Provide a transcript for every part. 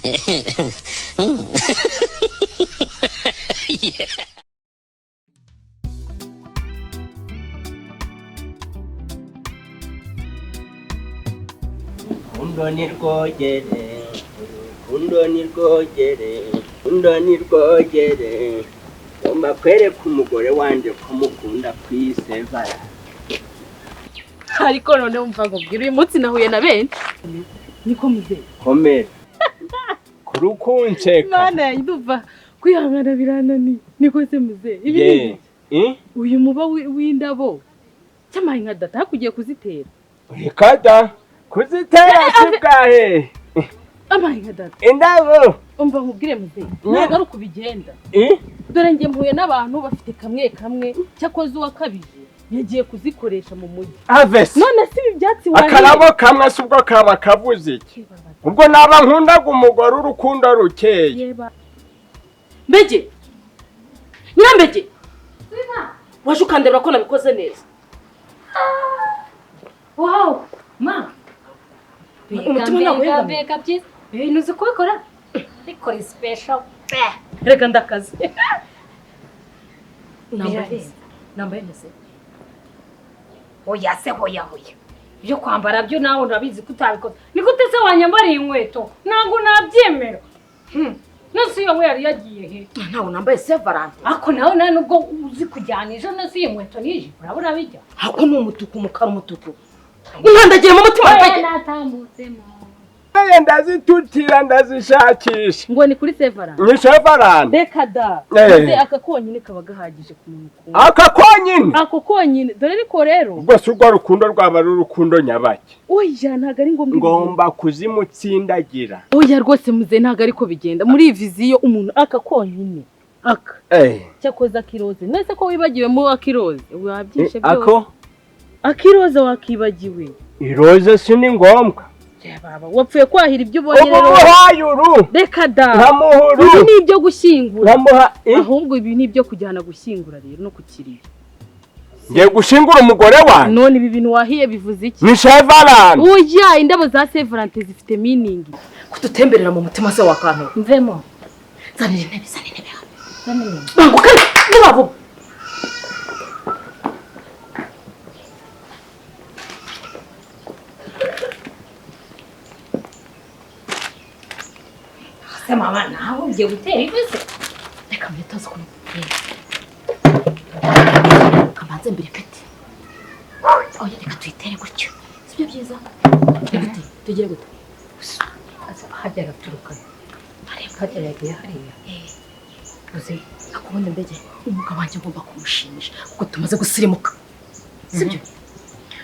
Urukundo ni rwogere, urukundo ni rwogere, urukundo ni rwogere. Ngomba kwereka umugore wanjye ko mukunda kwisevara. Ariko none wumva ngo mbwira, uyu munsi nahuye na benshi. Niko muzehe. Komera. Kuri ukunseka. Mana yanjye, ndumva kwihangana birananiye. Niko se muzehe? Ibi ni Ye. ibiki? Uyu muba w'indabo cyamaye nka data hakugiye kuzitera. Reka da. Kuzitera si bwahe. Amaye nka data. Indabo. Umva nkubwire muzehe, ntabwo ari uko bigenda. Dore njye mpuye n'abantu bafite kamwe kamwe, cyakoze uwakabije yagiye kuzikoresha mu mujyi. Avesi. None si ibi byatsi wariye? Akarabo kamwe si ubwo kaba kabuze iki? Ubwo naba nkundaga umugore urukundo rukeye. Yeba. Mbege! Nyirambege! Waje ukandebera ko nabikoze neza. Wow, ma. Umutima ntabwo uhengamye. Mbega byiza. Ibintu uzi kubikora? Ariko ni special. Reka ndakaze. Nambaye Birarenze. neza. Nambaye neza. Oya se, hoya hoya. Ibyo kwambara byo nawe urabizi ko utabikoze. Ni gute se wanyambariye inkweto? Ntabwo nabyemera. Nose iyo we yari yagiye he? Ntabwo nambaye Saint Valentin. Ako nawe nta nubwo uzi kujyana ejo, nose iyi nkweto n'ijipo urabona bijya. Ako ni umutuku, umukara, umutuku. Unkandagiye mu mutima Oya mbege. natambutsemo. Ndazitutira, ndazishakisha. Ngo ni kuri Saint Valentin. Ni Saint Valentin. Reka da. Maze aka konyine kaba gahagije ku muntu ukunda. Aka konyine. Ako konyine. Dore ariko rero. Ubwo si urwo rukundo rwaba ari urukundo nyabaki. Oya ntabwo ari ngombwa. Ngomba kuzimutsindagira. Oya rwose muze, ntabwo ariko bigenda. Muri iyi viziyo umuntu aka konyine. Aka. Cyakoze akiroze. Nese ko wibagiwemo akiroze? Wabyishe byose. Ako Akiroze wakibagiwe. Iroze si ni ngombwa. Baba wapfuye kwahira ibyo ubonye Ubu rero. muhaye uru. Reka da. Nkamuhuru. Ibi ni ibyo gushyingura. Nkamuha. Ahubwo ibi ni ibyo kujyana gushyingura rero no kukiriya. Ngiye gushingura umugore wanjye. None ibi bintu wahiye bivuze iki? Ni Saint Valentin. Oya indabo za Saint Valentin zifite meaning. Kudutemberera mu mutima se wakantu. Mvemo. Zanira intebe, zanira intebe hano. Zanira intebe. Banguka vuba vuba. Se mama nawe ugiye gutera ivi se? Reka mbitoze ukuntu. Kamanze mbere peti. Oya reka tuyitere gutyo. Sibyo byiza? Gute? Tugire gute? Hajya araturuka. Hajya yagiye hariya. Uzi, akubona mbege umugabo wanjye ngomba kumushimisha kuko tumaze gusirimuka. Sibyo?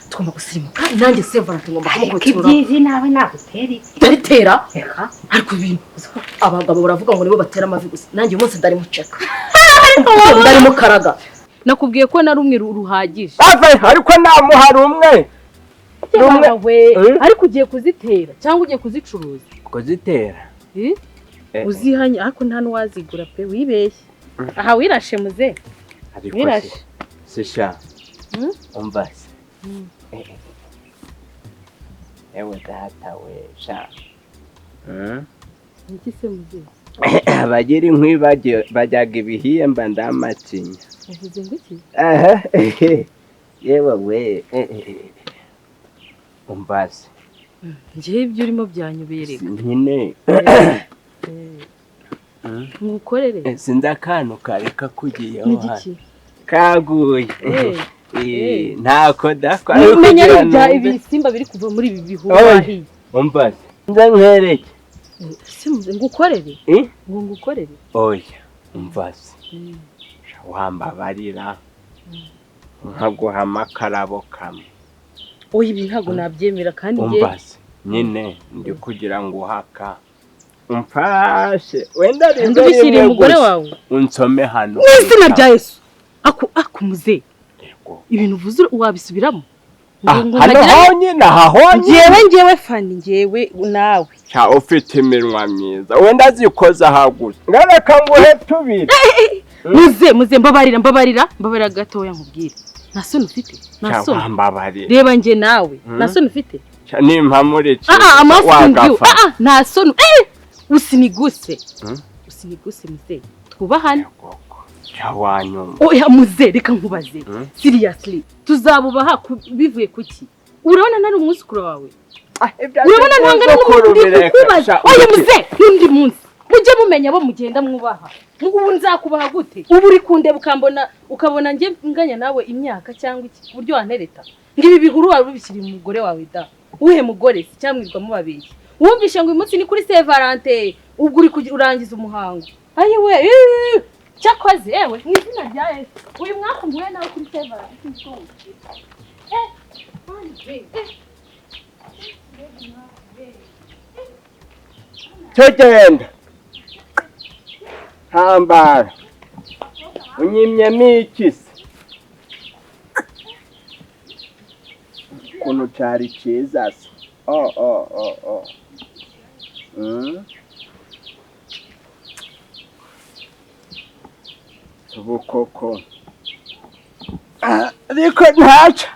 Tugomba gusirimuka. Nanjye Saint Valentin ngomba kumukurikira. Ibyizi nawe nagutera ivi. Ndaritera. Reka. Ariko ibintu abagabo baravuga ngo nibo batera amavi gusa. Nanjye uyu munsi ndari muceka. Ndari mukaraga. Nakubwiye ko na rumwe ruhagije. Ave ariko namuha rumwe. Rumwe. We, ariko ugiye kuzitera cyangwa ugiye kuzicuruza? Kuzitera. Uzihanye ariko nta nuwazigura pe, wibeshye. Aha wirashe muze. Wirashe. Si sha. Umva se. Ewe data we sha. Niki se muze? Abagira inkwi bajyaga ibihiye mba ndamatinya. Uvuze ngo iki? Aha. Yewe we. Umva se. Njye ibyo urimo byanyubereka. Nyine. Ngukorere. Sinzi akantu kari kakugiyeho Ni hano. igiki? Kaguye. Ntako dakwa. Umenya ari ibya ibisimba biri kuva muri ibi bihuru wahiye. Umva se. Nza nkwereke. Se muze ngukorere. Ngo ngukorere. Oya, umva se. Wambabarira. Nkaguha amakarabo kamwe. Oya ibi ntabwo nabyemera kandi ngiye. Umva se. Nyine ndi kugira ngo uhaka. Umfashe. Wenda rimwe Ndubishyiriye umugore wawe. Unsome hano. Mu izina rya Yesu. Ako akumuze. Ibintu uvuze wabisubiramo? Hano honyine, aha honyine. Ngewe ngewe Fani, ngewe nawe. Cha ufite iminwa myiza. Wenda zikoza haguze. Ngareka nguhe tubiri. Muze, muze mbabarira, mbabarira, mbabarira gatoya nkubwire. Nta soni ufite? Nta soni. Mbabarira. Reba nge nawe. Nta soni ufite? Cha nimpamurike. I'm asking you. Nta soni. Usiniguse. Usiniguse mzee. Twubahane. Wanyuma. Oya muze, reka nkubaze. Seriously, tuzabubaha bivuye kuki? Urabona nari umwuzukuru wawe? Urabona ntangana n'umuntu kukubaza? Oya muze, n'undi munsi. Mujye mumenya abo mugenda mwubaha. Ubu nzakubaha gute? Ubu uri kundeba ukambona, ukabona njye nganya nawe imyaka cyangwa iki, uburyo wantereta. Ngibi bihuru wari ubishyira umugore wawe da. Uhe mugore si cyamwirwa mubabeshya. Wumvishe ngo uyu munsi ni kuri Saint Valentin, ubwo uri urangiza umuhango. Ayiwe, cyakoze ewe mu izina rya Yesu. Uyu mwaka mpuye nawe kuri Saint Valentin. Tugenda. Hambara. Unyimyemo iki se? Ukuntu cyari cyiza se. Oh oh oh oh. Ubu koko. Ariko ntaca.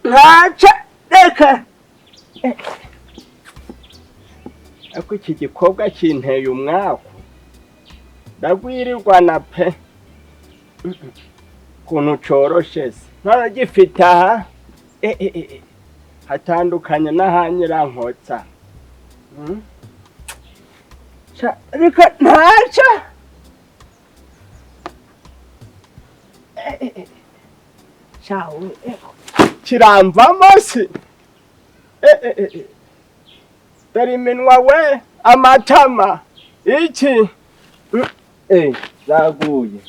Ntaca reka. Ariko iki gikobwa kinteye umwaku. Ndagwirirwa na pe. Ukuntu coroshe se. Ntaragifite aha. Hatandukanye n'ahanyirankotsa. Ariko ntaca. Shawe kiramvamo se. Dore iminwa we, amatama, iki zaguye.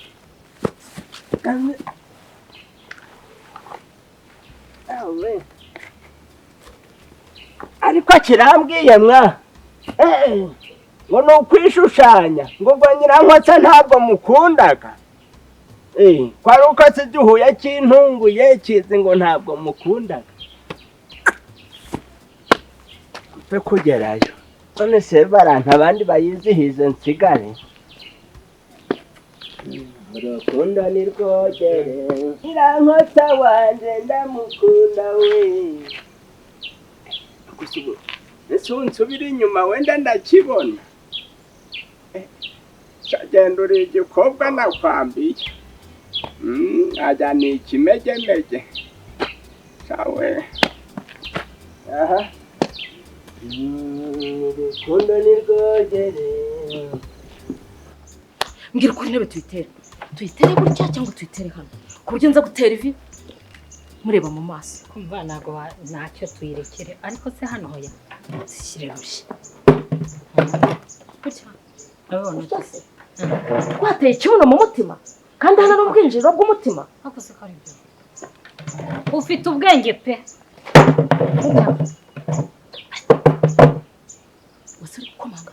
Ariko kirambwiye mwa ngo ni ukwishushanya, ngo ubwo nyirankotsa ntabwo mukundaga. Kwari uko se duhuye kintunguye kizi ngo ntabwo mukundaga. Mpe kugerayo. None se barantu abandi bayizihize nsigare. Urukundo ni rwogere, nyirankotsa wanje ndamukunda we. Ese unsubira inyuma wenda ndakibona. Genda uri igikobwa nakwambiye. Ajya ni ikimegemege. Sawe. Aha. Urukundo ni rwogere. Mbwira uko intebe tuyitere. Tuyitere gutya cyangwa tuyitere hano? Ku buryo nza gutera ivi mureba mu maso. Kumva ntago ntacyo tuyirekere, ariko se hano hoya zishyire rushye. Gutya. Twateye ikibuno mu mutima kandi hano n'ubwinjiriro bw'umutima. Ariko se ko ari byo. Ufite ubwenge pe. Wasuri gukomanga.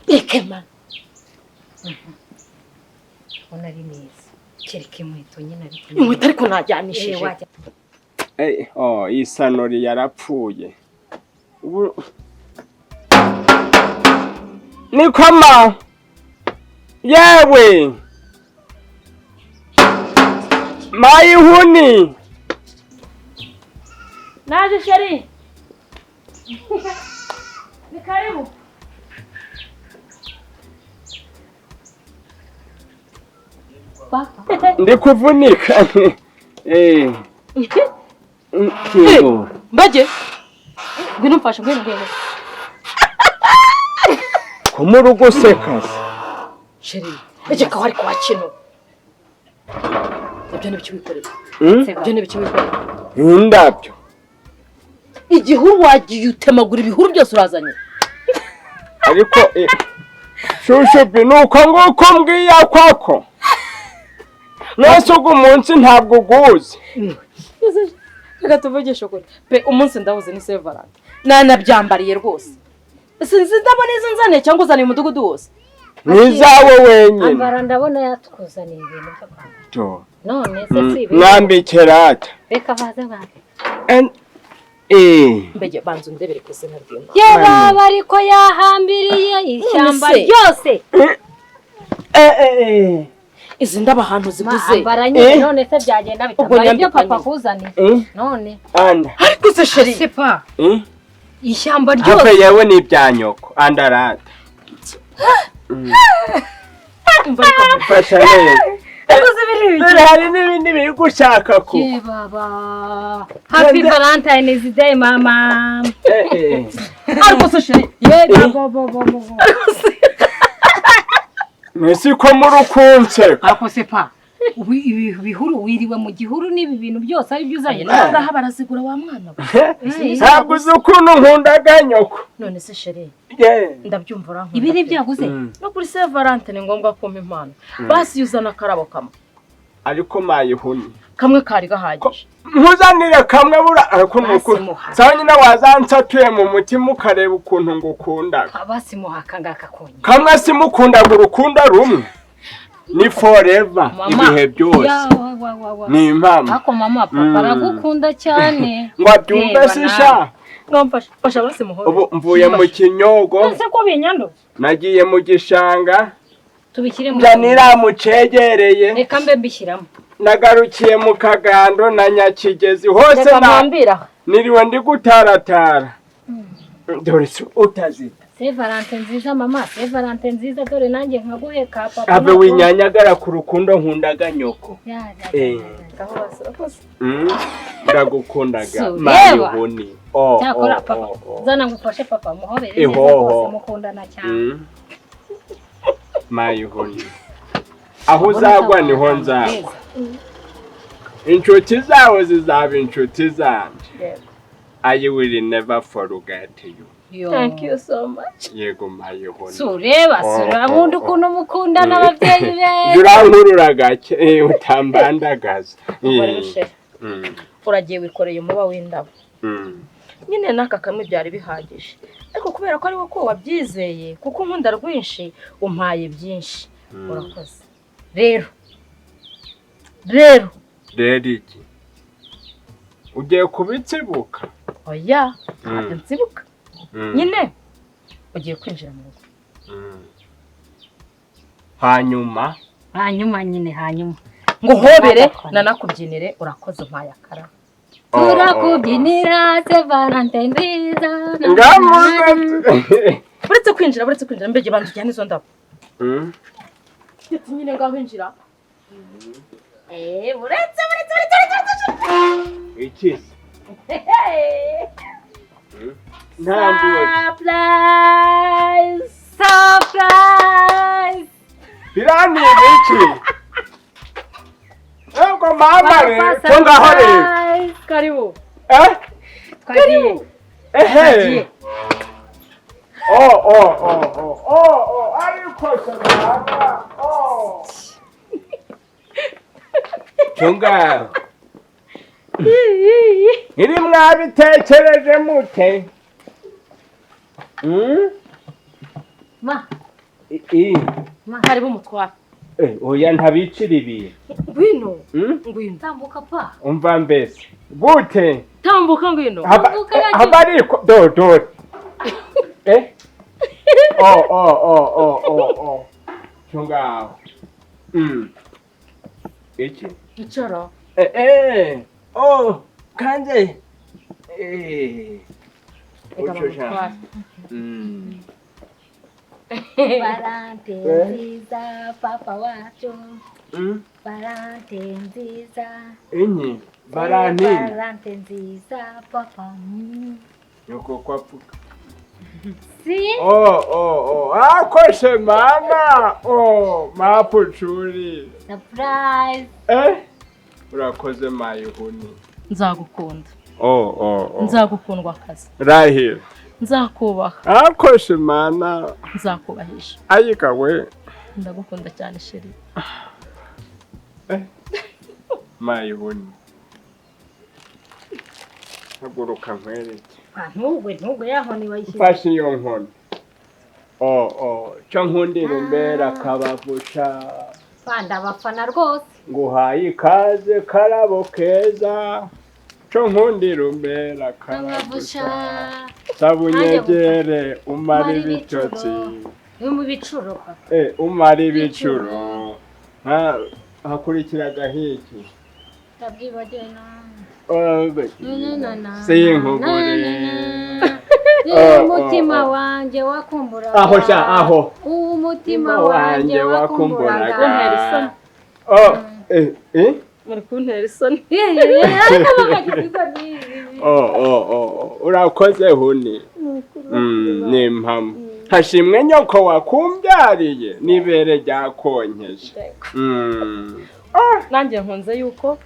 Ekema. Ubona ari neza. Kereka inkweto nyine ariko. Inkweto ariko najyanishije. Oh, isanori yarapfuye. Nikoma. Yewe. Mayihuni. Naje sheri. Ni karibu. Ndi kuvunika. Mbaje. Ngwino mfashe, ngwino ngwino. Ko seka. Sheri, ece ka wari kwa kino. Ibyo ni biki wikorera? Ibyo ni biki wikorera? Indabyo. Igihuru wagiye utemagura ibihuru byose urazanye. Ariko shushubi nuko nguko mbwiya kwako. Nose ugu munsi ntabwo uguzi. Reka tuvugishe ukuri. Pe umunsi ndabuze ni Saint Valentin. Nanabyambariye rwose. Sinzi ndabona izo nzane cyangwa uzaniye umudugudu wose. Ni izawe wenyine. Ambara ndabona yatukuzaniye ibintu byo kwambara. None se si ibi? Mwambike rata. Reka baze bande. Mbege banza undebere ku izina ry'Imana. Ye baba ariko yahambiriye ishyamba ryose. Izi ndabo ahantu ziguze. Ambara nyine none se byagenda bitambara ibyo papa akuzaniye. None. Ariko se chérie. C'est pas. Ishyamba ryose. Hape yewe ni ibyanyoko. Andarata. Mfasha neza. Hari n'ibindi biri gushaka ko. Ye baba. Happy Valentine's Day mama. Ariko se chérie. Ye baba. Mwese ko murukunse. Ariko se pa. Ubu ibi bihuru wiriwe mu gihuru n'ibi bintu byose ari byo uzanye. Ngaha barazigura wa mwana we. Ntabwo uzi ukuntu nkundaga nyoko. None se chérie. Ndabyumva urankunda. Ibi ni byaguze. No kuri Saint Valentin ni ngombwa kumpa impano. Basi uzana akarabo kamwe. Ariko mayihuni. Kamwe kari gahagije. Nkuzanire kamwe bura ariko nuko. Sawa nyina wazansatuye mu mutima ukareba ukuntu ngukundaga. Basi muhaka ngaka konye. Kamwe simukundaga urukunda rumwe. Ni forever ibihe byose. Ni impamo. Ako mama papa aragukunda cyane. Ngo abyumve se sha. Ngamfasha fasha basi muhore. Ubu mvuye mu kinyogo. Nse ko binyando. Nagiye mu gishanga. Tubishyire mu. Ndanira mucegereye. Reka mbe mbishyiramo. Nagarukiye mu Kagando na Nyakigezi hose na niriwe ndi gutaratara. Dore utazita. Saint Valentin nziza mama, Saint Valentin nziza dore nanjye nkaguheka papa. Abe winyanyagara ku rukundo nkundaga nyoko. Ndagukundaga mayihuni. Cyakora papa zana ngufashe papa muhobere neza rwose mukundana cyane. Mayihuni. Aho uzagwa niho nzagwa. Inshuti zawe zizaba inshuti zanjye. I will never forget you. Thank you so much. Yego mayihuni. Sureba sureba nkunda ukuntu mukundana ababyeyi be. Urankurura gake utambandagaza. Uragiye wikoreye umuba w'indabo. Nyine n'aka kamwe byari bihagije. Ariko kubera ko ari wowe wabyizeye kuko nkunda rwinshi umpaye byinshi. Urakoze. Rero. Rero. Rero iki? Ugiye kubitsibuka? Oya, ntabwo nsibuka. Nyine ugiye kwinjira mu rugo. Hanyuma? Hanyuma nyine hanyuma. Ngo hobere nanakubyinire urakoze umpaye akarabo. Turakubyinira Saint Valentin nziza. Ngamuze. Buretse kwinjira mbege bantu ujyane izo ndabo. Ndetse nyine ngaho injira. Buretse. Iki? Surprise! Surprise! Birani iki? Ego mama re, tunga hore. Karibu. Karibu. Ehe. Oh, ariko mama. Oh. Tunga. Iri mwabitekereje mute? Ma. Ma karibu mutwara. Oya ntabicira ibintu. Ngwino. Ngwino. Tambuka pa. Umva mbese. Gute? Tambuka ngwino. Haba ariko do. Oh. Tunga. Iki? Icara. Oh, kanze. Ucho. Valentine nziza papa wacu. Valentine nziza. Inyi Valentine. Valentine nziza papa. Nyoko kwapfuka. Si? Oh. Akoshe mama. Oh, mapuchuri. Surprise. Urakoze mayihuni. Nzagukunda. Oh. Nzagukundwa akazi. Rahira. Nzakubaha. Akoshe mana. Nzakubahisha. Ayika we. Ndagukunda cyane chérie. Mayihuni. Haguruka nkwereke. Ntugwe yaho ni wayishyize. Mfashe iyo nkoni. Oh, cyo nkundira umbera kabavusha. Banda abafana rwose. Nguhaye ikaze karabo keza. Cyo nkundira umbera kabavusha. Sabunyegere umara ibitotsi. Mu bicuro papa. Umara ibicuro. Ha hakurikiraga hiki. Ndabyibagiwe na. Sinkubure. Umutima wanjye wakumburaga. Aho sha aho. Umutima wanjye wakumburaga. Oh, Muri kuntera isoni. Oh, urakoze huni. Ni impamo. Hashimwe nyoko wakumbyariye nibere ryakonkeje. Nanjye nkunze yuko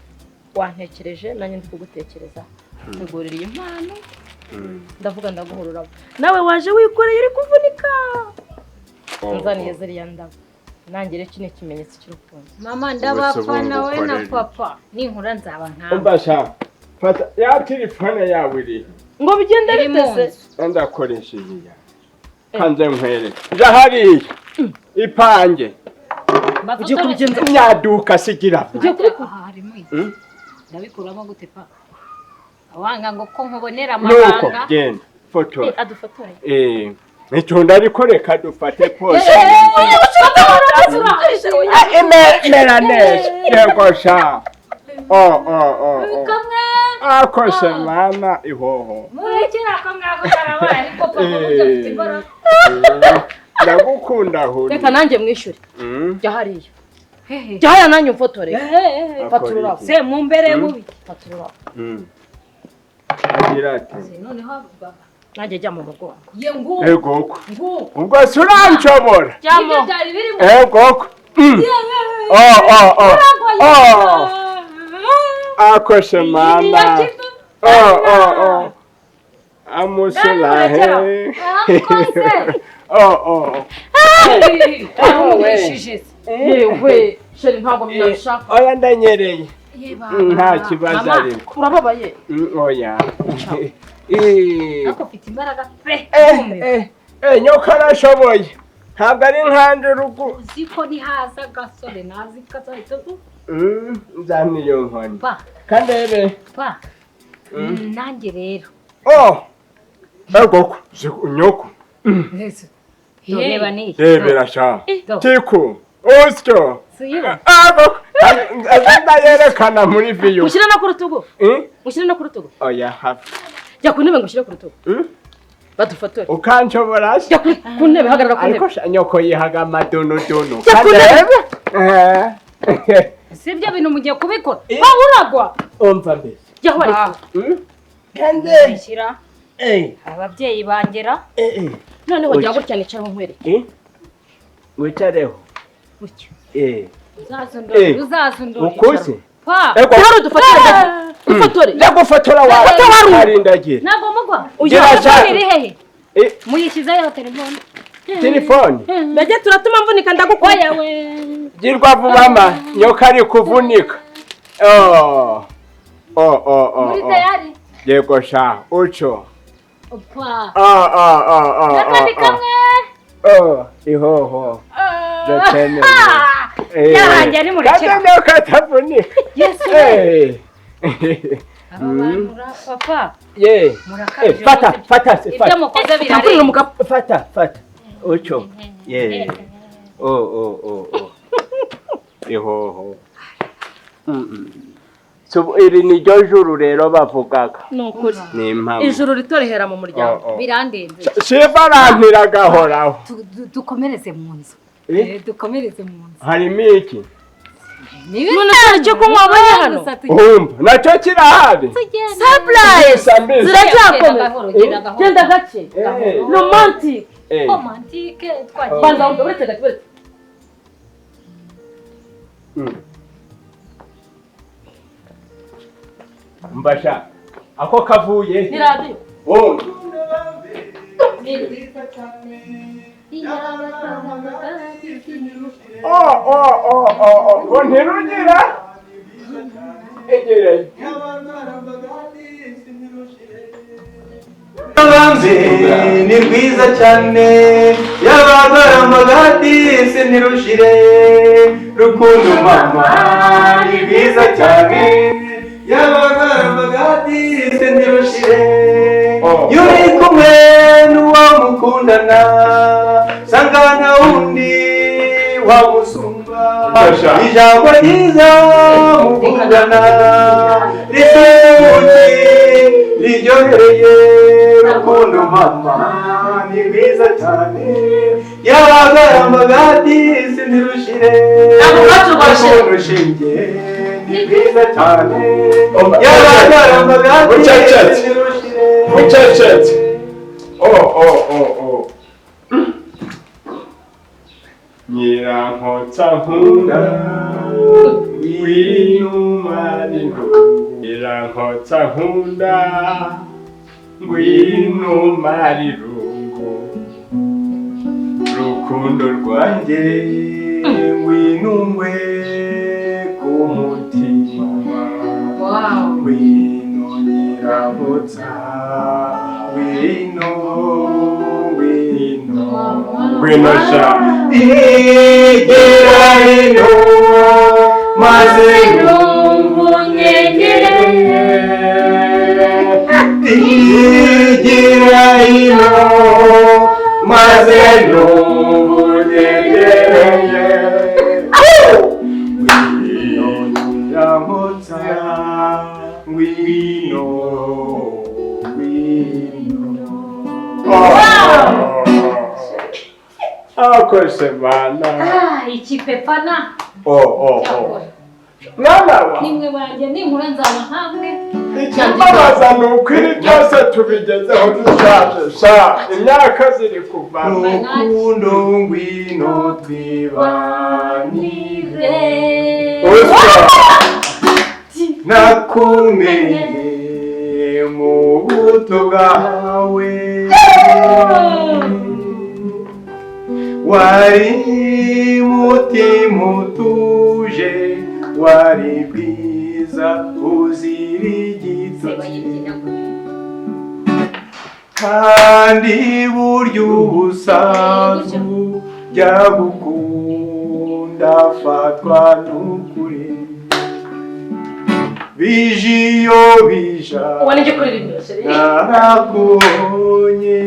wantekereje nanjye ndi kugutekereza. Tegurira iyi mpano. Ndavuga ndaguhurura. Nawe waje wikoreye uri kuvunika. Nzaniye ziriya ndabo. Nanjye rero kino kimenyetso cy'urukundo. Mama ndabafana we na papa. Ninkura nzaba nkawe. Umbasha. Fata ya telefone yawe iri. Ngo bigende bitese. Ndakoresha iyi. Kanze nkwereke. Jahari. Ipange. Ugiye kubigenza nyaduka sigira. Ugiye kubikora harimo iki? Ndabikuramo gute pa? Awanga ngo ko nkubonera amabanga. Nuko genda fotora. Adufotore. Icyo ndabikoreka dufate pose. Mera neza. Yego sha. Oh. Kamwe. Akose mama ihoho. Murekera ko ngako karabaye ariko papa ufite imbaraga. Ndagukunda huri. Reka nanjye mwishyure. Jya hariya. Jya hariya nanjye umfotore. Fatura. Se mumbere mubi. Fatura. Agira ati. Noneho baba. Nanjye jya mu mugongo. Ye ngu. Ego. Ngu. Ubwo se uranshobora. Jyamo. Ego. Oh. Akose mama. Oh. Amusulahe. Oh. Yewe, sheri ntabwo nabishaka. Oya ndanyereye. Nta kibazo ariko. Urababaye? Oya. Ariko ufite imbaraga pe. Nyoka arashoboye. Ntabwo ari nkanje urugo. Uzi ko nihaza gasore nazi kazahita tu. Nzana iyo nkoni. Pa. Kandebe. Pa. Nanjye rero. Oh. Ego nyoko. Reba ni. Rebera sha. Tiku. Usyo. Suyiba. Ego. Azanda yerekana muri viyo. Ushyire no ku rutugu. Ushyire no ku rutugu. Oya hafi. Jya ku ntebe ngo ushyire ku rutugu. Badufotore. Ukanshobora se? Jya ku ntebe hagarara ku ntebe. Ariko nyoko yihaga amadonodono. Jya ku ntebe. Si ibyo bintu mugiye kubikora. Ba uragwa. Umva mbese. Jya aho ariko. Kandi shyira. Ababyeyi bangera. Noneho jya gutya nicaraho nkwereke. Wicareho. Gutya. Uzazundora. Ukuze. Pa. Rero dufatire. Dufotore. Ndagufotora wawe. Arindagira. Ntabwo mugwa. Ugira iri hehe? Muyishyizeyo telefone. Telefone. Mbege turatuma mvunika ndagukunda. We. Girwa vuba ma nyoka ari kuvunika. Oh. Oh. Muri tayari? Yego sha uco. Pa. Ah. Nakandi kamwe. Oh, ihoho. Jatene. Yarangiye ari murekera. Kandi nyoka atavunika. Yesu. Aba bantu papa. Ye. Fata. Ibyo mukoze birarenga. Fata. Uco. Ye. Oh. Ihoho. So iri ni ryo juru rero bavugaga. Ni ukuri. Ni impamo. Ijuru rito rihera mu muryango. Birandenze. Shiva arantira agahoraho. Dukomereze mu nzu. Dukomereze mu nzu. Harimo iki? None se icyo kunywa wabonye hano? Umva, nacyo kirahari. Surprise! Ziracyakomeza. Genda gake. Romantic. Romantic twagiye. Banza wumve uretse gake uretse. Mbasha. Ako kavuye. Ni radio. Oh. Oh. Ngo ntirugira. Egereye. Ni rwiza cyane. ntirushire. Rukundo mama ni rwiza cyane, yabagaramaga disi ntirushire. Iyo uri kumwe n'uwo mukundana, sanga na wundi wamusumba. Ijambo ryiza mukundana risuki riryohereye. Rukundo mama ni rwiza cyane, yabagaramaga disi ntirushire. Rukundo shinge ni rwiza cyane, yabagaramaga disi ntirushire. Mucecetse. Oh oh oh oh. Nyirankotsa nkunda ngwino maringo, Nyirankotsa nkunda ngwino marirungu, rukundo rwanjye ngwino ngwe ku mutima, ngwino Nyirankotsa ngwino ngwino ngwino sha igera hino maze ntunyegere, igera hino maze ntunyegereye. Ngwino Nyirankotsa ngwino ngwino. Akose bana. Ikipepana. Oh oh oh. Mwana wa. Nimwe banjye ninkura nzaba nkamwe. Ikimbabaza ni uko ibi byose tubigezeho dushaje sha, imyaka ziri kuvamo. Rukundo ngwino twibanire, nakumenye mu buto bwawe, wari mutima utuje, wari bwiza uzira igitotsi, kandi burya ubusanzwe byagukunda fatwa n'ukuri, bije iyo bija narakubonye.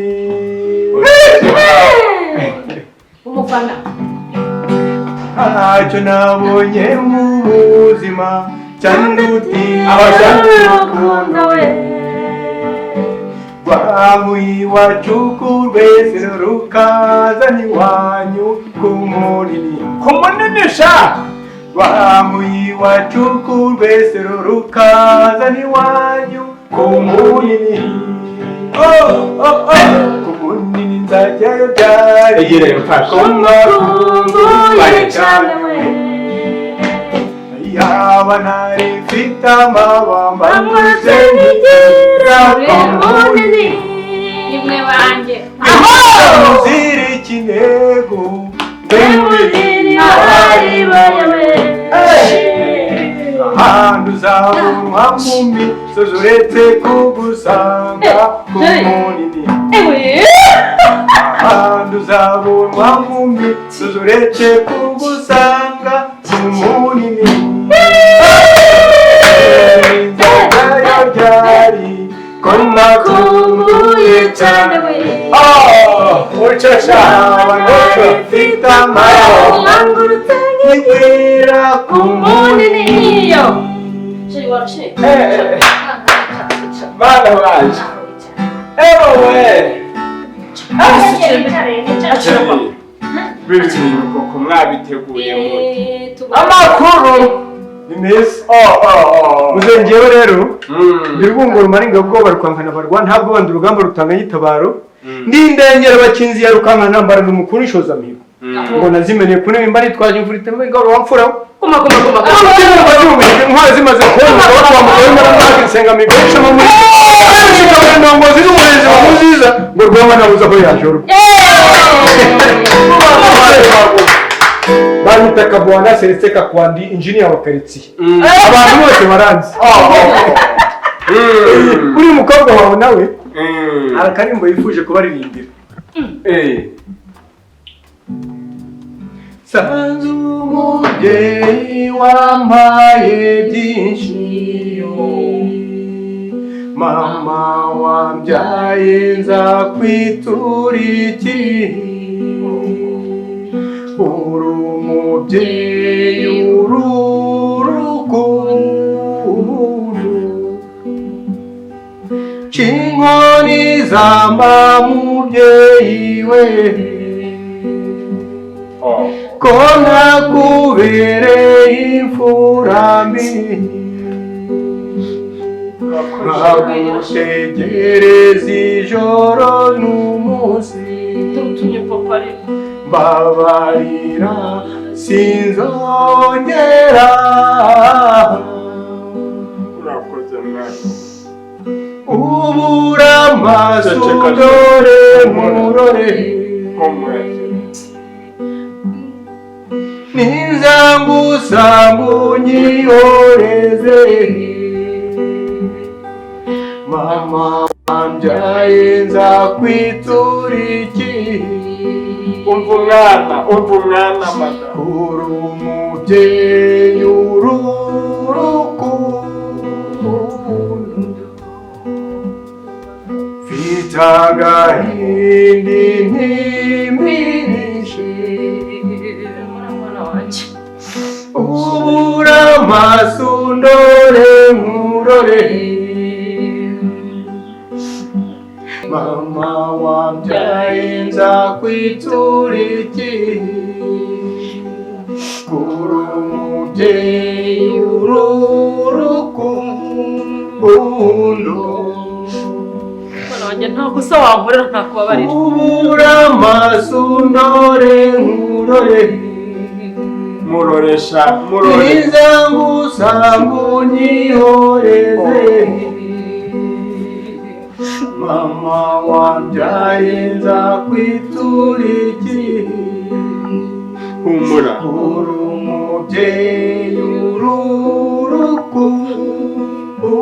Umufana ntacyo nabonye mu buzima cyandutiye urukundo we, rwamuye iwacu ku rwesero rukazana iwanyu ku munini, ku munini sha, rwamuye iwacu ku rwesero rukazana iwanyu ku munini. Oh oh oh, ku munini nzajyayo byari mfasha kumbakumbuye cyane we, yaba ntari mfite amabamba ngurutse nkigira ku munini. Nimwe banjye uzira ikintego ahantu uzabonwa mu misozi uretse kugusanga ku munini, ahantu uzabonwa mu misozi uretse kugusanga ku munini. Nzajyayo ryari ko nakumbuye cyane we, yaba ntari mfite amababa nkigira ku munini. Bana banje ewe bintu koko mwabiteguye mute amakuru ni meza. Muze ngewe rero ndi Rwunguru Maringa ubwoba rukankana barwa, ntabwo bandi urugamba rutanganya itabaro, ndi indengera bakinzi ya rukankana mbaraga umukuru ishoza mihigo, ngo nazimeneye ku ntebe mba nitwaje imvura itemba ingabo wamfura. Guma guma guma guma. Intwari zimaze kubona umugabo wa mugabo w'imana nsenga mihigo y'ishema muri ndongozi n'umurezi wa muziza ngo rwema nabuze aho yajorwa. Banyita Kabwana Celestin Kakwandi, engineer wa quartier. Abantu bose baranzi. Uri mukobwa wawe nawe arakarimbo yifuje kubaririmbira. Sanze umubyeyi wampaye byinshi, mama wambyaye nzakwitura iki? Uri umubyeyi, uri urukundo, Chinkoni zamba mubyeyi we, ko nakubereye imfura mbi, nkagutegereza ijoro n'umunsi, mbabarira sinzongera. Urakoze mwana. Ubura amaso dore murore, nizangusangu nyihoreze, mama wambyaye nzakwitura iki? Umva umwana, umva umwana madamu. Uri umubyeyi, uri urukundo, mfite agahinda ntimishe, ubura amaso ndore nkurore, mama wambyaye nzakwitura iki? Uri umubyeyi, uri urukundo, nta kosa wankorera ntakubabarira. Ubura amaso ndore nkurore, muroresha murore, nizangusangu nyihoreze, mama wambyaye nzakwitura iki? Humura. Uri umubyeyi, uri urukundo,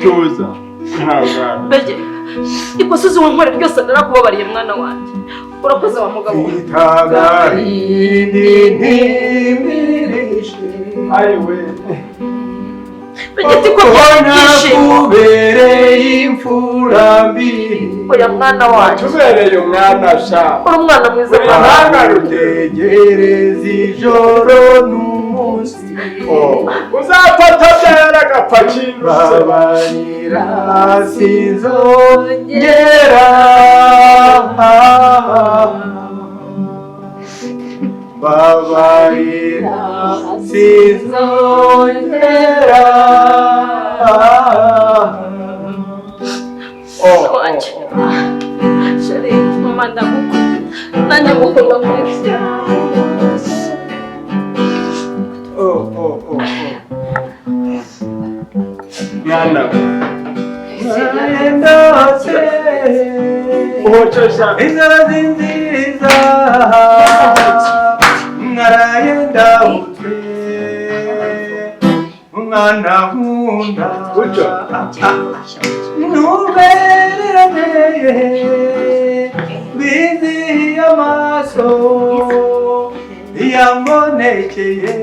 Tuza ihangane. Mbege ikosa uzi wankorera ryose narakubabariye mwana wanjye, urakoze wa mugabo we. Mfite agahinda ntimishe, Ayiwe. Mbege ko byishimo nakubereye imfura mbi, oya mwana wanjye, Watubereye umwana sha, uri umwana mwiza Uri mwana wanjye. ntegereza ijoro n'umunsi, uzafata byara agapaki. Babarira sinzongera, babarira sinzongera. Wanjye Chérie, mama ndagukunda, nanjye ngukunda mwese. Mwana we. Ndose Uhocesha. inzozi nziza, naraye ndawutse umwana nkunda, Gutyo. ntubererane bizihiye amaso yambonekeye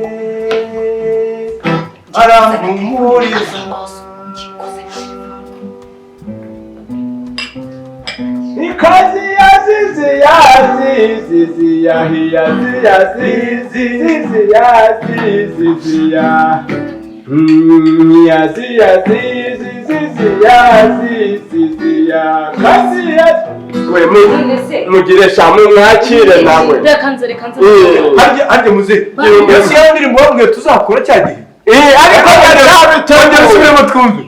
arampumuriza. Ikazi yazizi yazizi yahi yazi yazizi zizi yazizi ya yazi yazizi zizi yazizi ya kazi yazi. We mugire shamu mwakire nawe. Reka nze, reka nze. Harya muze yasi ya ndirimbo wabwiye tuzakora cya gihe. Ariko Twongere usubiremo twumve.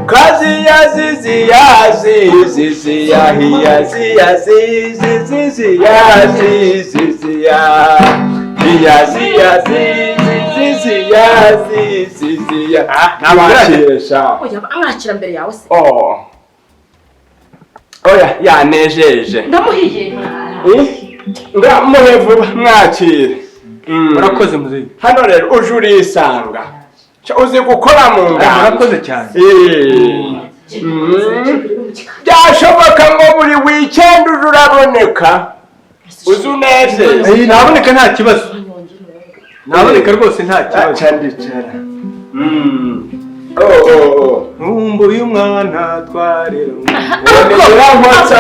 Kazi yazizi yazizi yahi yazi yazizi zizi yazizi ya yazi yazizi zizi yazizi ya. Nabakire sha. Oya amwakira mbere yawe se? Oh. Oya yanejeje. Ndamuhiye. Ngamuhe vuba mwakire. Urakoze muzehe. Hano rero uje urisanga. Uzi gukora mu ngano. Murakoze cyane. Byashoboka ngo buri weekend uraboneka, uzi unezeze. Naboneka nta kibazo, naboneka rwose nta kibazo. Aca ndicara. Oh, oh, oh. Nkumbuye umwana twareranywe, Nyirankotsa.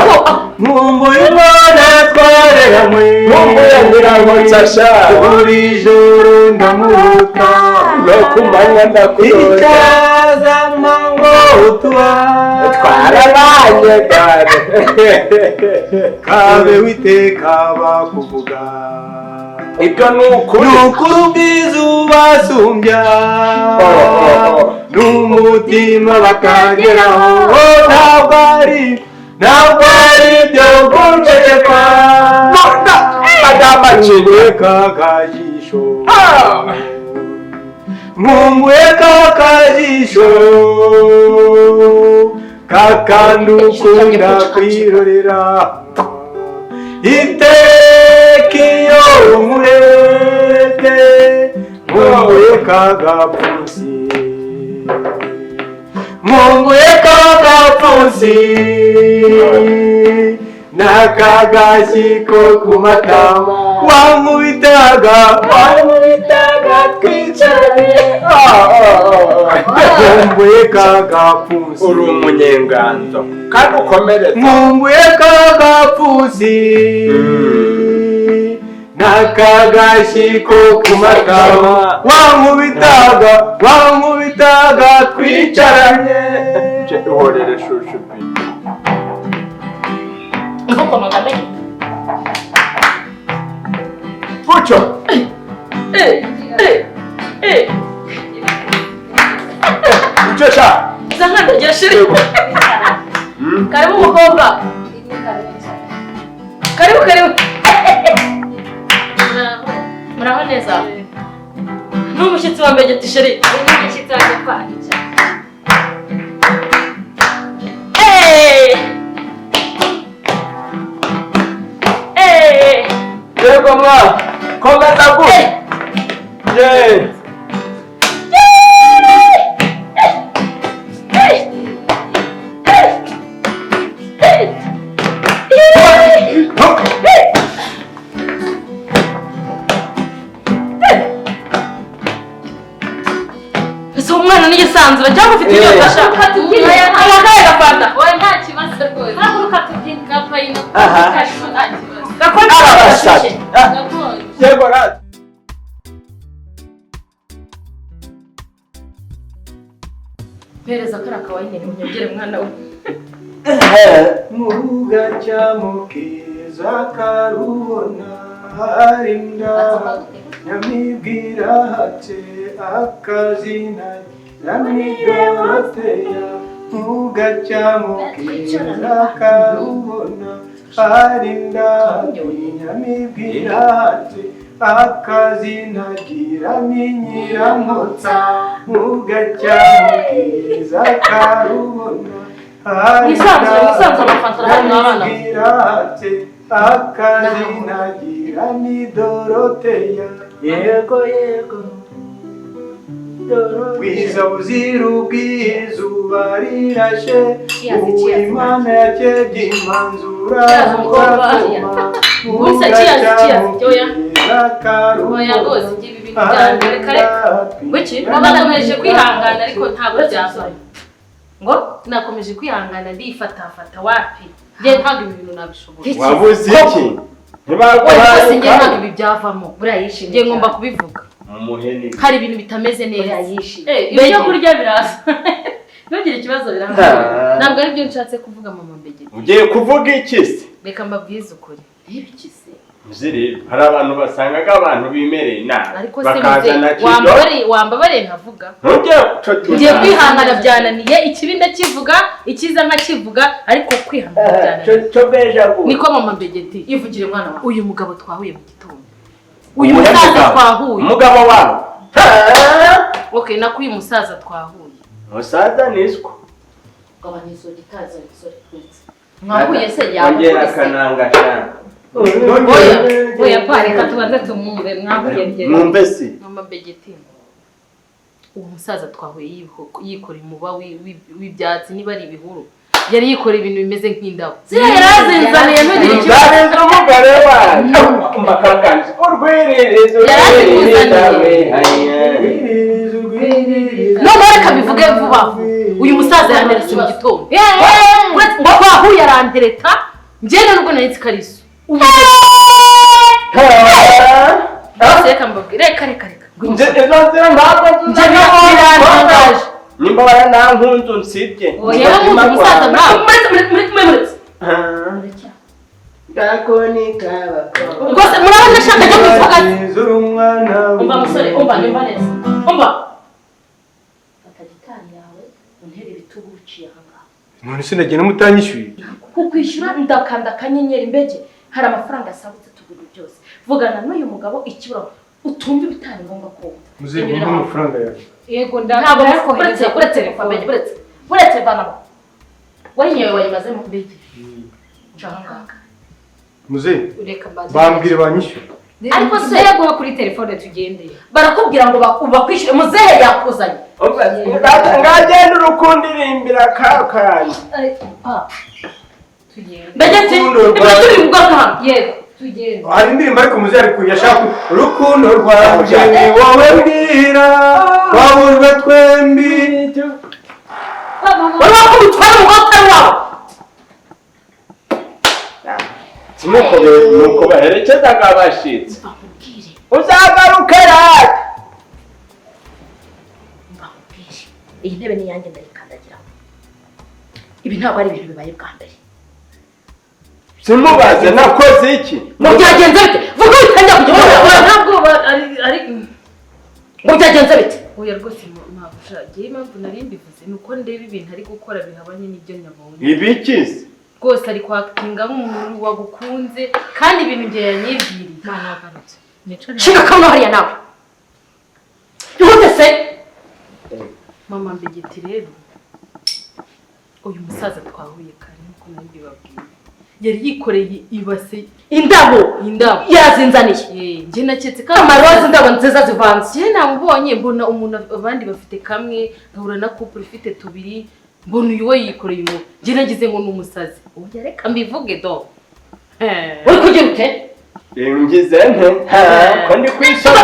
nkumbuye umwana twareranywe, Nkumbuye Nyirankotsa sha. Buri joro ndamuruta, No ku manywa ndakurota. Icyaza ngo tuba Twarabanye gare. Kabe witeka bakuvuga. Ibyo ni ukuri. Ni ukuri ubwiza ubasumbya, Oh, oh, oh. n'umutima bakageraho. Ntabwo ari ibyo guceceka. Madama Chini. Nkumbuye kakajisho, Ah. nkumbuye kakajisho, kakandi ukunda kwirorera iteka iyo umurebye. Nkumbuye kagapfunsi, nkumbuye kagapfunsi n'akagashyi ko ku matama wankubitaga, wankubitaga twicaranye. Ah, ah, ah. Nkumbuye kagapfunsi. Uri umunyenganzo kandi ukomereza. Nkumbuye kagapfunsi n'akagashyi ko ku matama wankubitaga, wankubitaga twicaranye. Ihorere shushu bi. Ntukomaga amenyo. Gutyo. Eh, eh, eh. Gutyo sha. Za nkandagira chéri. Karibu mukobwa. Karibu, karibu. Muraho neza. Ni umushyitsi wa mbere chéri. Umushyitsi wanjye kwahica. Eh! Eh! Yego mwa. Komeza gutyo. Ye. Eh! Eh! Eh! Eh! Ese umwana n'igisanzura cyangwa ufite inyota sha? Akakaye gafanta. Oya, nta kibazo rwose. Haguruka tubyine. Kapayino Aha. karimo nta kibazo. Gakonje. Arabashatse. Gakonje. Yego rata. Mpereza kariya kawayini unyongere mwana we. Mugacyamo keza karubona harinda, nyamibwira hatse akazina nyamidoroteya. Mugacyamo keza karubona harinda, nyamibwira hatse akazina gira ni Nyirankotsa. Mugacyamo keza karubona. Mwisanzure, mwisanzure, amafanta arahari mwabana. Nyamibwira akazina gira ni Doroteya. Yego yego. Bwiza buzira ubwizuba rirashe. Cheers, cheers. Uwimana yakebye imanzura. Cheers, umukobwa. Gusa cheers, cheers, oya. Oya rwose, ibyo ibi bintu byanjye reka reka. Wiki? Baba nakomeje kwihangana ariko ntabwo byavamo. Ngo? Nakomeje kwihangana ndifatafata, wapi. Njye ntabwo ibi bintu nabishobora. Wabuze iki? Oya rwose, njye ntabwo Ntibaguhaye. ibi byavamo. Buriya yishimye. Njye ngomba kubivuga. Umuheni. Hari ibintu bitameze Buriya neza. yishimye. Ibyo kurya biraza, ntugire ikibazo, biraza. Ntabwo ari byo nshatse kuvuga, mama Mbegeti. Ugiye kuvuga iki se? Reka mbabwize ukuri. Ibiki se? Ziri hari abantu basangaga abantu bimereye nabi Ariko se bakazana muze kido. wambabariye, wambabariye nkavuga. Ntujye. Ngiye kwihangana byananiye, ikibi ndakivuga, icyiza nkakivuga, ariko kwihangana byananiye. Cyo beja gu. Niko mama Mbegeti. Ivugire mwana wawe. Uyu mugabo twahuye mu gitondo, uyu musaza twahuye. Umugabo wawe. Okay, nako uyu musaza twahuye. Musaza niswa. Gabanya izo gitazi sorry uretse. Mwahuye se? Ongera Yakubise? akananga cyane. Oya oya pa, reka tubanze tumwumve. Mwahuye ryari? Mwumve si. Mama Mbegeti, uwo musaza twahuye yikoreye umuba w'ibyatsi, niba ari ibihuru. Yari yikoreye ibintu bimeze nk'indabo. Ziriya yarazinzaniye, ntugire ikibazo. Nzariza umugore wanjye mbakakanje urwiririzo. Yarazikuzaniye. Noneho reka bivuge vuba vuba. Uyu musaza yanteretse mu gitondo. Ngo twahuye arantereta, njyewe nubwo nari nzi ko ari so. Rwose reka mbabwire, reka reka reka. Nje izo nzira ntabwo Njye birantangaje. Nimba waranankunze unsibye. Yewe nkunda umusaza nkawe. Muretse, muretse, muretse. Gakoni kabakobwa. Rwose murabona ashaka ajya kubivuga. Zuru umwana. Umva musore, umva, nyumva neza. Umva. Fata gitari yawe untere ibitugu uciye aha ngaha. None se nagenda mutanyishyuye? Kukwishyura ndakanda akanyenyeri mbege, hari amafaranga asagutse tugura byose. Vugana n'uyu mugabo ikibura utumva ibitari ngombwa ko wumva. Muzehe, umpe amafaranga yawe. Yego, Ntabwo ndakohereza. uretse uretse mbege, uretse uretse vanamo. Wayinyoye wayimazemo mbege. Nca aha ngaha. Muzehe, Reka mbanze. bambwire banyishyure. Ariko se- Ndayaguha kuri telefone tugende. Barakubwira ngo bakwishyure, muzehe yakuzanye. Ngagenda urukundirimbira kakanye. Tugende. Mbege ati Urukundo ibyo turi bugaruka hano. Yego, tugende. Hari indirimbo ariko muzehe ari yashaka urukundo rwanjye ni wowe mbwira twahujwe twembi. Wari wakubitwara umugore utari wawe. Sinuko nuko baherekezaga abashitsi. Mbakubwire, Uzagaruke rata. mbakubwire. Iyi ntebe ni iyanjye, ndayikandagiraho. Ibi ntabwo ari ibintu bibaye bwa mbere. Simubaze nakoze iki? Ngo byagenze bite? Vuga witangira kujya Oya, ubona. ntabwo ari ari Ngo byagenze bite? Oya rwose mabuja, njyewe impamvu nari mbivuze ni uko ndeba ibintu ari gukora bihabanye n'ibyo nabonye. Ibikize. Rwose ari kwakitinga nk'umuntu wagukunze, kandi ibintu njye yanyibwiriye. Mwana wagarutse. Nicare. Shinga akabuno hariya nawe. Ihute se. Mama Mbegeti, rero uyu musaza twahuye kare nk'uko nari mbibabwiye, yari yikoreye ibase. Indabo. Indabo. Yazinzaniye. Eh, njye naketse ko Amaroza, indabo nziza zivanze. Njye namubonye mbona umuntu abandi bafite kamwe, nkahura na couple ifite tubiri, mbona uyu we yikoreye umuntu, njye nagize ngo ni umusazi. Oya, reka mbivuge do. Uri kugira ute? Ngize nte? Ha, ko ndi kwisoma.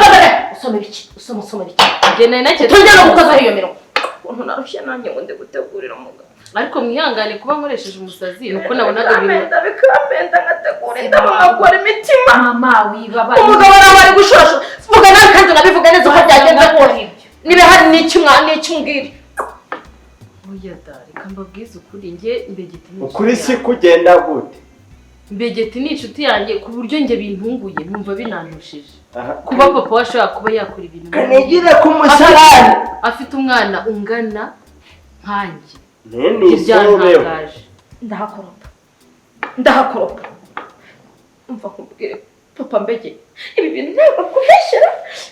Usoma ibiki? Usoma, usoma ibiki? Njye nari naketse. Tongera no gukozaho iyo mirongo. Ukuntu narushye nanjye ngo ndi gutegurira umugabo. Ariko mwihangane kuba nkoresheje umusazi, nuko nabonaga ibintu Bikamenda, bikamenda, ngategura indabo, nkakora imitima. Mama, wibabara. Umugabo arawe ari gushorashora. Vuga nawe kandi unabivuga neza uko byagenze kose. Niba hari n'icyo n'icyo umbwira. Oya da, reka mbabwize ukuri, njye Mbegeti ni Ukuri inshuti si yanjye. kugenda gute? Mbegeti ni inshuti yanjye ku buryo njye bintunguye numva binantushije Aha. kuba papa we ashobora kuba yakora ibintu Kanigire ku musarani. Afite umwana ungana nkanjye. Nene Ibyo isobeho. byantangaje. Ndahakoropa, ndahakoropa. Umva nkubwire papa Mbege, ibi bintu ntabwo kubeshyera.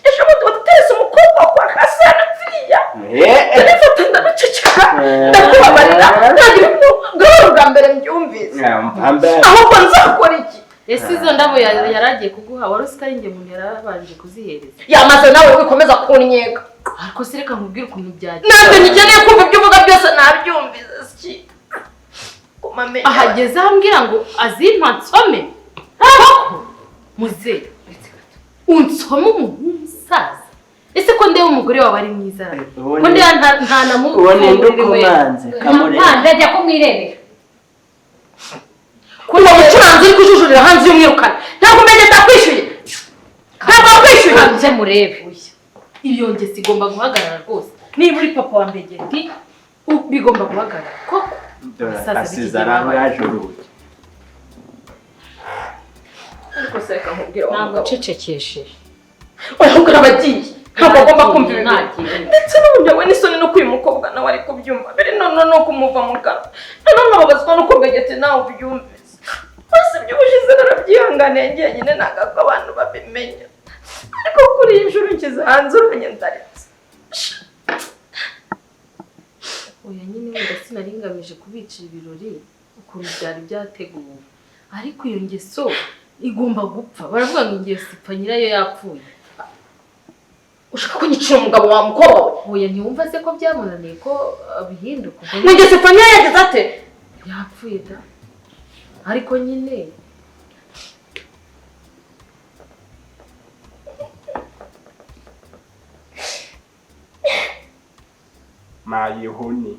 Ejo bundi baduterese umukobwa kwa Kasana pfiriya, ndabifata ndabiceceka, ndakubabarira. Ntabwo ibintu bwari ubwa mbere mbyumvise. Ahubwo nzakora iki? Ese izo ndabo yari agiye kuguha, wari uzi ko ari njye muntu yarabanje kuzihereza? Yamaze nawe wikomeza kunnyega. Ariko se reka nkubwire ukuntu byagenze. Ntabwo ngikeneye kumva ibyo uvuga byose, nabyumvise si kumamenya. Ahageze aho ambwira ngo azimpa nsome koko. Muze unsome, umuntu w'umusaza. Ese ko ndeba umugore wawe ari mwiza, ko ndeba nta na Uwo ni ndukumanze kamureba. Ndajya kumwirebera. Uwo mucuranzi uri kujujurira hanze y'umwirukana, ntabwo umenye atakwishyuye, ntabwo wakwishyuye. Nze murebe. Iyo ngeso igomba guhagarara rwose. Niba uri papa wa Mbegeti, bigomba guhagarara koko. Abasaza Asize b'iki gihe babaye. arangaje urugi. Ariko se reka nkubwire wa Ntabwo mugabo. ucecekesheje. Oya, ahubwo arabagiye, ntabwo agomba kumva ibi bintu. Nagiye. Ndetse n'ubu nawe n'isoni no uyu mukobwa nawe ari kubyumva biri none no kumuva mu kanwa, noneho nkababazwa nuko Mbegeti nawe ubyumvise. Bose iby'ubushize narabyihanganiye njyenyine, ntabwo ko abantu babimenya, ariko kuri iyi nshuro nshyize hanze urumenye ndaritse. Oya nyine, wenda sinari ngamije kubicira ibirori ukuntu byari byateguwe, ariko iyo ngeso igomba gupfa. Baravuga ngo ingeso ipfa nyirayo yapfuye. Ushaka kunyicira umugabo wa mukobwa we? Oya, ntiwumva se ko byamunaniye ko abihinduka? Mu ngeso ipfa nyirayo yagize ate? Yapfuye da, ariko nyine Mayihuni,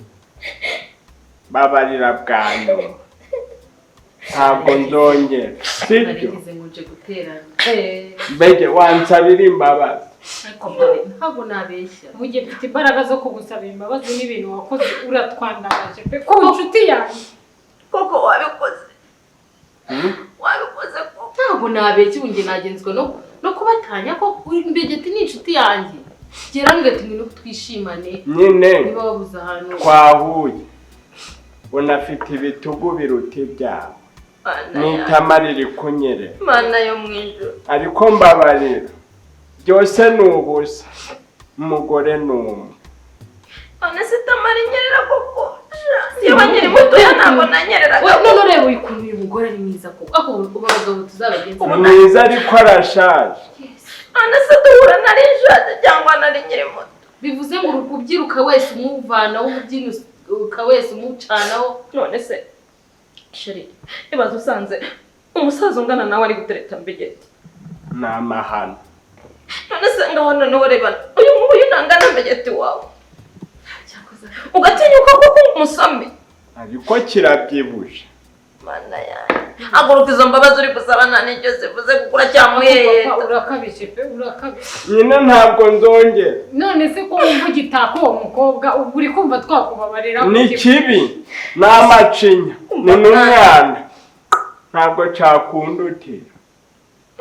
babarira bwa nyuma, ntabwo nzongera, sibyo? Narigize ngo nje guterana. Mbege wansabira imbabazi. Ariko mbabe, Ntabwo nabeshya. Ubu njye mfite imbaraga zo kugusaba imbabazi n'ibintu wakoze, uratwandagaje pe ku nshuti yanjye. Koko wabikoze? Wabikoze koko? Ntabwo nabeshya, ubu njye nagenzwa no kubatanya ko Mbegeti ni inshuti yanjye. Gerambwe ati ngwino twishimane. Nyine Niba wabuze ahantu twahuye, unafite ibitugu biruta ibyawe, Mana yanjye. n'itama riri kunyerera. Mana yo mu ijuru. Ariko mbabarira, byose ni ubusa, umugore ni umwe. None se itama rinyerera koko? Iyo nkiri mutoya ntabwo nanyereraga. We, none ureba ukuntu uyu mugore ari mwiza koko, aho ubu abagabo tuzabagenza. Ni mwiza ariko arashaje. None se duhura nari nshaje cyangwa nari nkiri muto? Bivuze ngo ubyiruka wese umuvanaho, umubyiruka wese umucanaho. None se chérie, ibaze usanze umusaza ungana nawe ari gutereta Mbegeti. Ni amahano. None se ngaho noneho reba uyu nguyu ntangana Mbegeti wawe, ugatinyuka koko umusome? Ariko kirabyibushye. Mana yanjye, haguruka, izo mbabazi uri gusaba nta n'icyo zivuze kuko uracyamuheheta. Papa, urakabije pe, urakabije. Nyine ntabwo nzongera. None se ko wumva ugitaka uwo mukobwa, ubwo uri kumva twakubabarira? Ni kibi, ni amacinya, ni n'umwana, ntabwo cakundutira.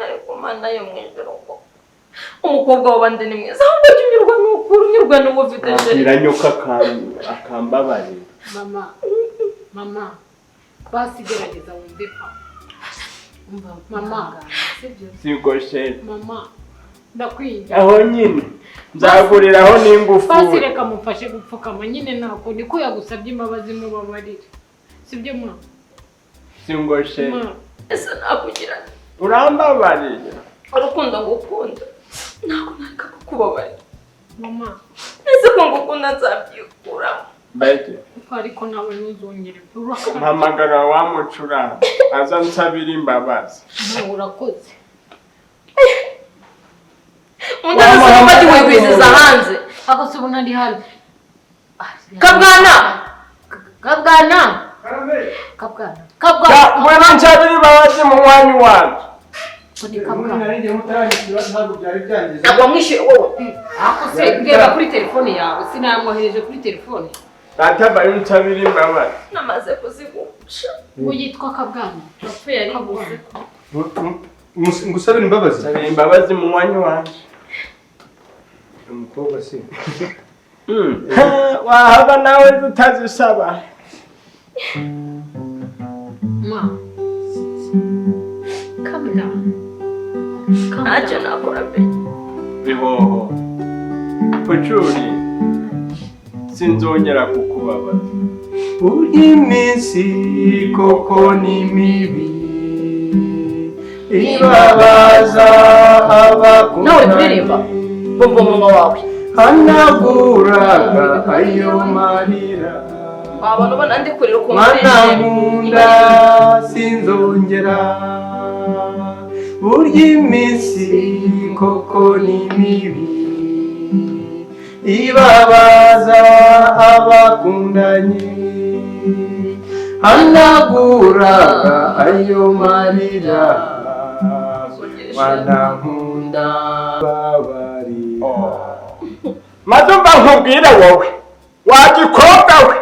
Ariko Mana yo mu ijuru, ngo umukobwa w'abandi ni mwiza, ahubwo jya unyurwa n'ukuri, unyurwa n'uwo ufite, chérie. Abwira nyuka akambabarira. Mama, mama, basi gerageza wumve papa. Umva. Mama. Sibyo? Sigo chérie. Mama, ndakwinginze. Aho nyine nzaguriraho Basi n'ingufuri. reka mufashe gupfukama nyine, ntabwo niko yagusabye imbabazi, mubabarire, sibyo ma? Singo chérie. Ma. Ese nakugira Urambabariye? Urukundo ngukunda ntabwo nareka kukubabarira. Mama. Ese ko ngukunda nzabyikuramo? Mbege. Ariko nawe ntuzongere pe, urakabije. Mpamagara wa mucuranga aza nsabira imbabazi. Nawe urakoze. Undi arasaba ko wigwiziza hanze. Ako se ubu ntari hano? Kabwana. Kabwana. Karame. Kabwana, Kabwana. Ngwino nsabira imbabazi mu mwanya wanjye. Ngo ni Kabwana. Nari ngiye mutaranyishyura, ntabwo byari byangiza. Ntabwo wamwishyuye wowe? Ako se reba kuri telefone yawe, sinamwohereje kuri telefone? Data, bayo nsabira imbabazi. Namaze kuzigusha. Ngo yitwa Kabwana. Yapfuye ari buze. Ngusabira imbabazi? Nsabira imbabazi mu mwanya wanjye. Umukobwa se? Ha, wahaba nawe utazisaba. Ma, calm down. Calm Ntacyo down. nakora mbere. Bihoho pucuri, sinzongera kukubabaza. Burya iminsi koko ni mibi, ibabaza abakundanye. Nawe uri kuririmba bumva umunwa wawe. Hanaguraga ayo marira. Wabona ubona ndi kurira ukumva Mwana urishimye. nkunda, sinzongera. Burya iminsi koko ni mibi, ibabaza abakundanye. Hanaguraga ayo marira. Mwana nkunda, babarira. Maze umva nkubwire, wowe wagikobwa we,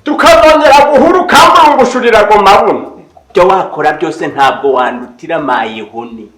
tukazongera guhura ukambangushurira ago mabuno, ibyo wakora byose ntabwo wandutira mayihuni.